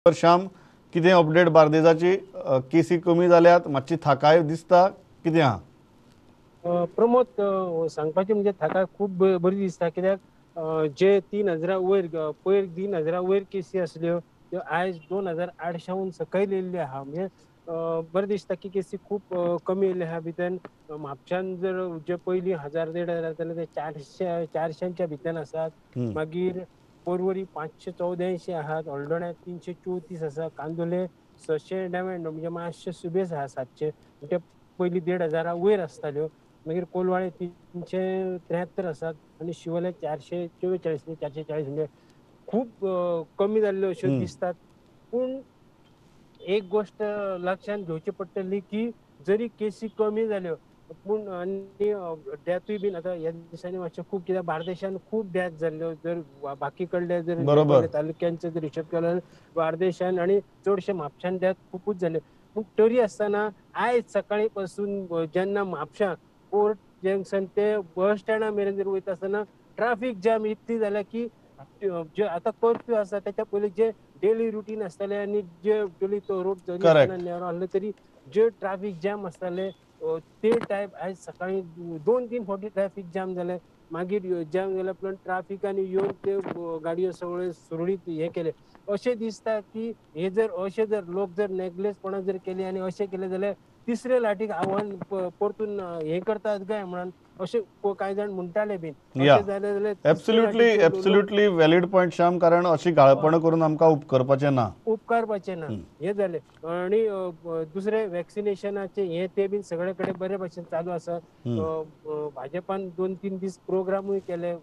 श्याम, कितें अपडेट बार्देजाची? केसी कमी जाल्यात, मातशी थाकाय दिसता, कितें आहा? प्रमोद, सांगपाचें म्हणजे थाकाय खूब बरी दिसता, कित्याक जे 3000 वयर पयर 3000 वयर केसी आसल्यो त्यो आयज 2800 सकयल येयल्ल्यो आहा. म्हणजे बरें दिसता की केसी खूब कमी येयल्यो आहा. भितर म्हापशान जर जे पयलीं 1000 1500 जाताले ते 400-400च्या भितर आसात. मागीर पोरवरी 584 आहात, हळदोण्या 334 आसा, कांदोले 699 म्हणजे मातशे सुबेज आहा 700, म्हणजे पयलीं 1500 वयर आसताल्यो. मागीर कोलवाळे 373 आसात आनी शिवोले 444 440, म्हणजे खूब कमी जाल्ल्यो अश्यो दिसतात. पूण एक गोश्ट लक्षांत घेवची पडटली की जरी केसी कमी जाल्यो पूण आनी डेथूय बीन आतां ह्या दिसांनी मातशें खूब, कित्याक बार्देशान खूब डेथ जाल्ल्यो. जर बाकी कडले जर तालुक्यांचो जर हिशोब केलो जाल्यार बार्देशान आनी चडशे म्हापशान डेथ खुबूच जाल्यो. पूण तरी आसतना आयज सकाळी पासून जेन्ना म्हापशां कोर्ट जंक्शन ते बस स्टँडा मेरेन जर वयता आसतना ट्राफीक जाम इतली जाल्या की जे आतां कर्फ्यू आसा तेच्या पयलीं जे डेली रुटीन आसताले आनी जे डेली तो रोड जरी नॅरो आसले तरी जे ट्राफीक जाम आसताले ते टायप आयज सकाळी 2-3 फावटी ट्राफीक जाम जाले. मागीर जाम जाल्या उपरांत ट्राफिकान येवन ते गाडयो सगळे सुरळीत हे केले. अशें दिसता की हे जर अशें जर लोक जर नेगलेसपणां जर केली आनी अशें केलें जाल्यार तिसरे लाटीक आव्हान परतून हे करतात काय म्हणून अशें कांय जाण म्हणटाले बीन. अशें जालें जाल्यार absolutely absolutely valid point Shyam, कारण अशी गाळपणां करून आमकां उपकारपाचें ना, उपकारपाचें ना हें जालें. आनी दुसरें वॅक्सिनेशनाचें हें तें बीन सगळे कडेन बरे भशेन चालू आसा. भाजपान 2-3 दीस प्रोग्रामूय केले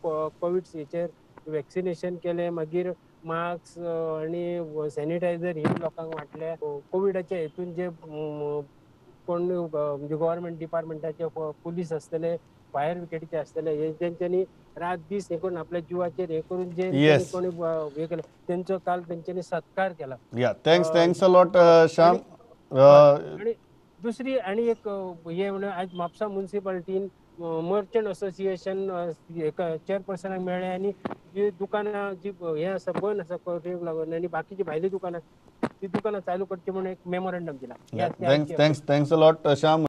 कोवीड हेचेर, वॅक्सिनेशन केलें, मागीर मास्क आनी सॅनिटायझर हे लोकांक वांटले. कोविडाच्या हेतून जे कोण म्हणजे गव्हर्मेंट डिपार्टमेंटाचे पुलीस आसतले, फायर ब्रिगेडीचे आसतले, हे तेंच्यांनी रात दीस हे करून आपल्या जिवाचेर हे करून जे कोणी हे केले तेंचो काल तेंच्यांनी सत्कार केला. Thanks, thanks a lot Shyam. आनी दुसरी आनी एक हे म्हणल्यार आयज म्हापसा मुन्सिपालिटीन मर्चंट असोसिएशन चेअरपर्सनाक मेळ्ळें आनी जी दुकानां जी हें आसा बंद आसा कर्फ्यूक लागून आनी बाकीची भायली दुकानां ती दुकानां चालू करची म्हणून एक मेमोरंडम दिला. Thanks, thanks, thanks a lot Shyam.